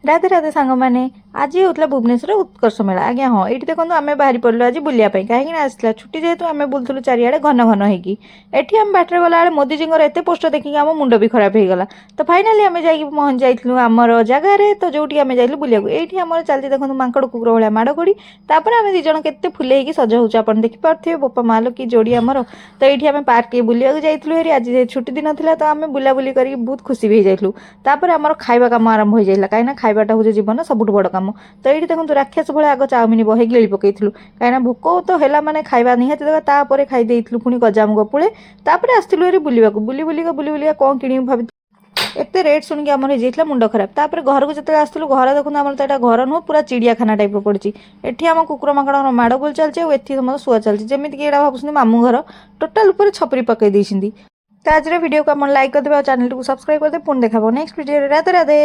ରାଧେ ରାଧେ ସାଙ୍ଗମାନେ। ଆଜି ହେଉଥିଲା ଭୁବନେଶ୍ୱର ଉତ୍କର୍ଷ ମେଳା। ଆଜ୍ଞା ହଁ, ଏଇଠି ଦେଖନ୍ତୁ, ଆମେ ବାହାରି ପଡ଼ିଲୁ ଆଜି ବୁଲିବା ପାଇଁ। କାହିଁକି ନା ଆସିଥିଲା ଛୁଟି ଯେହେତୁ, ଆମେ ବୁଲୁଥିଲୁ ଚାରିଆଡ଼େ ଘନ ଘନ ହେଇକି। ଏଠି ଆମେ ବାଟରେ ଗଲାବେଳେ ମୋଦିଜୀଙ୍କର ଏତେ ପୋଷ୍ଟର ଦେଖିକି ଆମ ମୁଣ୍ଡ ବି ଖରାପ ହେଇଗଲା। ତ ଫାଇନାଲି ଆମେ ଯାଇକି ପହଞ୍ଚି ଯାଇଥିଲୁ ଆମର ଜାଗାରେ, ତ ଯୋଉଠି ଆମେ ଯାଇଥିଲୁ ବୁଲିବାକୁ। ଏଇଠି ଆମର ଚାଲିଛି ଦେଖନ୍ତୁ, ମାଙ୍କଡ଼ କୁକୁର ଭଳିଆ ମାଡ଼ଗୋଡ଼ି। ତାପରେ ଆମେ ଦୁଇ ଜଣ କେତେ ଫୁଲେଇକି ସଜ ହେଉଛୁ, ଆପଣ ଦେଖିପାରୁଥିବେ। ବୋପା ମାଲୋ, କି ଯୋଡ଼ି ଆମର! ତ ଏଇଠି ଆମେ ପାର୍କ ବୁଲିବାକୁ ଯାଇଥିଲୁ ହେରି। ଆଜି ଯେହେତୁ ଛୁଟି ଦିନ ଥିଲା, ତ ଆମେ ବୁଲାବୁଲି କରିକି ବହୁତ ଖୁସି ବି ହେଇଯାଇଥିଲୁ। ତାପରେ ଆମର ଖାଇବା କାମ ଆରମ୍ଭ ହୋଇଯାଇଥିଲା, କାହିଁକିନା ଖାଇବାଟା ହେଉଛି ଜୀବନ ସବୁଠୁ ବଡ଼ କାମ। ତ ଏଇଠି ଦେଖନ୍ତୁ, ରାକ୍ଷସ ଭଳିଆ ଆଗ ଚାଉମିନ ବହେ ଗିଳି ପକେଇଥିଲୁ, କାହିଁକିନା ଭୋକ ତ ହେଲା ମାନେ ଖାଇବା ନିହାତି ଦରକାର। ତାପରେ ଖାଇ ଦେଇଥିଲୁ ପୁଣି ଗଜାମୁଗ ପୁଳେ। ତାପରେ ଆସିଥିଲୁ ହେରି ବୁଲିବାକୁ। ବୁଲି ବୁଲିକା ବୁଲି ବୁଲିକା କ'ଣ କିଣିବୁ ଭାବି, ଏତେ ରେଟ୍ ଶୁଣିକି ଆମର ହେଇଯାଇଥିଲା ମୁଣ୍ଡ ଖରାପ। ତାପରେ ଘରକୁ ଯେତେବେଳେ ଆସିଥିଲୁ, ଘର ଦେଖନ୍ତୁ, ଆମର ତ ଏଇଟା ଘର ନୁହଁ, ପୁରା ଚିଡ଼ିଆଖାନା ଟାଇପ୍ର ପଡ଼ିଛି। ଏଠି ଆମ କୁକୁର ମାଙ୍କଡ଼ଙ୍କର ମାଡ଼ଗୋଳ ଚାଲିଛି ଆଉ ଏଠି ସମସ୍ତ ଶୁଆ ଚାଲିଛି। ଯେମିତିକି ଏଇଟା ଭାବୁଛନ୍ତି ମାମୁଁ ଘର, ଟୋଟାଲ ଉପରେ ଛପରି ପକାଇ ଦେଇଛନ୍ତି। ତ ଆଜିର ଭିଡ଼ିଓକୁ ଆପଣ ଲାଇକ୍ କରିଦେବେ ଆଉ ଚ୍ୟାନେଲଟିକୁ ସବସ୍କ୍ରାଇବ୍ କରିଦେବେ। ପୁଣି ଦେଖାହେବ ନେକ୍ସଟ ଭିଡ଼ିଓରେ। ରାଧେ ରାଧେ।